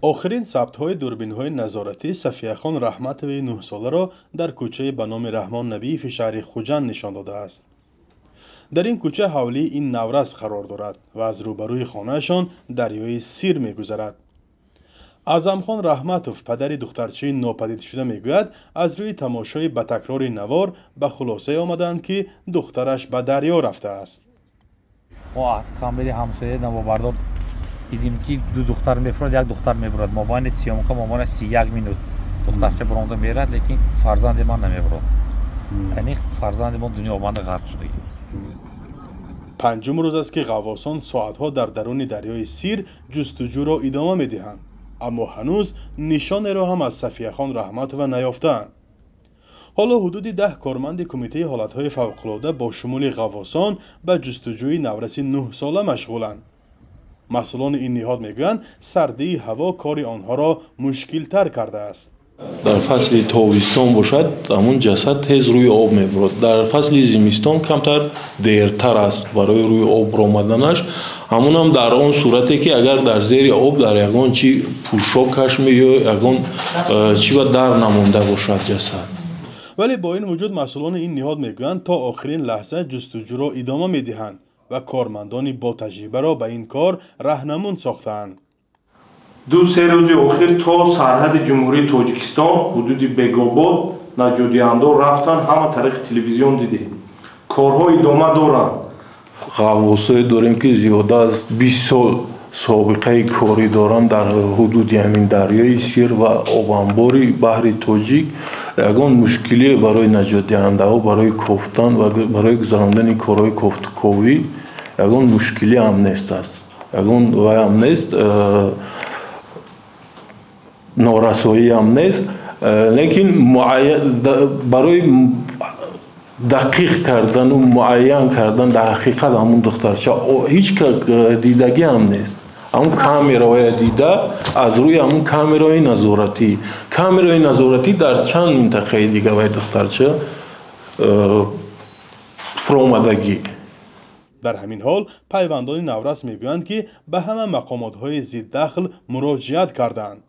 Охирин сабтҳои дурбинҳои назоратӣ Сафияхон Раҳматоваи 9-соларо дар кӯчаи ба номи Раҳмон Набиеви шаҳри Хуҷанд нишон додааст. Дар ин кӯча ҳавлии ин наврас қарор дорад ва аз рӯбарӯи хонаашон дарёи Сир мегузарад. Аъзамхон Раҳматов, падари духтарчаи нопадидшуда, мегӯяд, аз рӯи тамошои ба такрори навор ба хулосае омадаанд, ки духтараш ба дарё рафтааст. Мо аз камери ҳамсоя навобардор дидем, ки ду духтар мефурад, як духтар мебурад. Мобайни съёмка мобайни 31 минут духтарча буромада мерад, лекин фарзанди ман намебурад. Яъне фарзанди мо дунё омада ғарқ шудагӣ. Панҷум рӯз аст, ки ғаввосон соатҳо дар даруни дарёи Сир ҷустуҷӯро идома медиҳанд, аммо ҳанӯз нишонеро ҳам аз Сафияхон Раҳматова наёфтаанд. Ҳоло ҳудуди 10 корманди Кумитаи ҳолатҳои фавқулода бо шумули ғаввосон ба ҷустуҷӯи навраси 9-сола машғуланд. Масъулони ин ниҳод мегӯянд, сардии ҳаво кори онҳоро мушкилтар кардааст. Дар фасли тобистон бошад, ҳамун ҷасад тез рӯи об мебурад. Дар фасли зимистон камтар дертар аст барои рӯи об баромаданаш. Ҳамунам дар он сурате, ки агар дар зери об дар ягон чи пӯшокаш ё ягон чи ба дар намонда бошад ҷасад. Вале бо ин вуҷуд масъулони ин ниҳод мегӯянд, то охирин лаҳза ҷустуҷӯро идома медиҳанд ва кормандони ботаҷрибаро ба ин кор раҳнамун сохтаанд. 2-3 рӯзи охир то сарҳади Ҷумҳурии Тоҷикистон, ҳудуди Бегобод, наҷотдиҳандо рафтан. Ҳама тариқи телевизион дидем, корҳо идома доранд. Ғаввосое дорем, ки зиёда аз 20 сол собиқаи корӣ доранд дар ҳудуди ҳамин дарёи Сир ва обанбори баҳри Тоҷик. Ягон мушкилие барои наҷотдиҳандаҳо барои кофтан ва барои гузарондани корҳои кофтуковӣ ягон мушкилӣ ҳам нест аст, ягон вайам нест, норасоиам нест. Лекин барои дақиқ кардану муайян кардан, дар ҳақиқат ҳамун духтарча ҳеҷ дидагӣ ҳам нест. Ҳамун камераҳоя дида, аз рӯи ҳамун камераҳои назоратӣ, камераҳои назоратӣ дар чанд минтақаи дига вай духтарча фуромадагӣ. Дар ҳамин ҳол пайвандони наврас мегӯянд, ки ба ҳама мақомотҳои зиддахл муроҷиат кардаанд.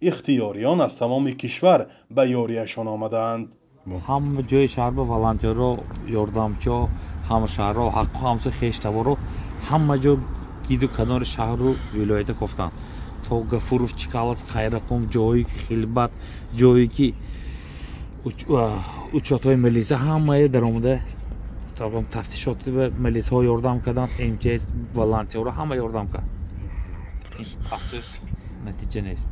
Ихтиёриён аз тамоми кишвар ба ёрияшон омадаанд. Ҳама ҷои шаҳр ба волонтёрро, ёрдамчиҳо, ҳамшаҳрро, ҳаққу ҳамсу хештаворо ҳама ҷо гиду канори шаҳру вилоята кофтанд, то Гафуров, Чкаловск, Қайрақум, ҷои хилбат, ҷое ки учётҳои милиса ҳамае даромада, тафтишоти милисаҳо ёрдам карданд, МЧС, волонтёрро ҳама ёрдам кард. Афсӯс, натиҷа нест.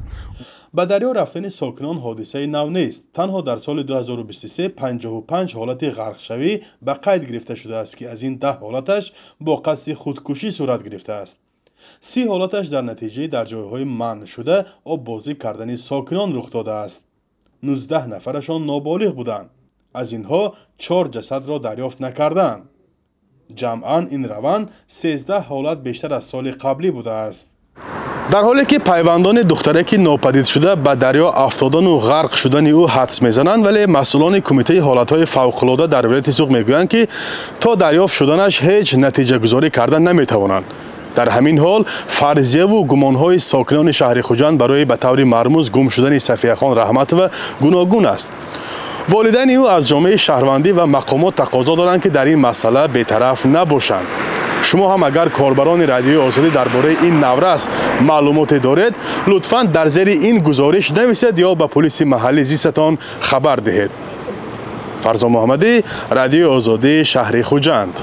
Ба дарё рафтани сокинон ҳодисаи нав нест. Танҳо дар соли 2023 55 ҳолати ғарқшавӣ ба қайд гирифта шудааст, ки аз ин 10 ҳолаташ бо қасди худкушӣ сурат гирифтааст. 30 ҳолаташ дар натиҷаи дар ҷойҳои манъшуда оббозӣ кардани сокинон рух додааст. 19 нафарашон ноболиғ буданд. Аз инҳо чор ҷасадро дарёфт накардаанд. Ҷамъан ин раванд 13 ҳолат бештар аз соли қаблӣ будааст. Дар ҳоле ки пайвандони духтараки нопадидшуда ба дарё афтодану ғарқ шудани ӯ ҳадс мезананд, вале масъулони Кумитаи ҳолатҳои фавқулода дар вилояти Суғд мегӯянд, ки то дарёфт шуданаш ҳеҷ натиҷагузорӣ карда наметавонанд. Дар ҳамин ҳол фарзияву гумонҳои сокинони шаҳри Хуҷанд барои ба таври мармуз гум шудани Сафияхон Раҳматова гуногун аст. Волидайни ӯ аз ҷомеаи шаҳрвандӣ ва мақомот тақозо доранд, ки дар ин масъала бетараф набошанд. Шумо ҳам агар, корбарони Радиои Озодӣ, дар бораи ин наврас маълумоте доред, лутфан дар зери ин гузориш нависед ё ба полиси маҳалли зистатон хабар диҳед. Фарзон Муҳаммадӣ, Радиои Озодӣ, шаҳри Хуҷанд.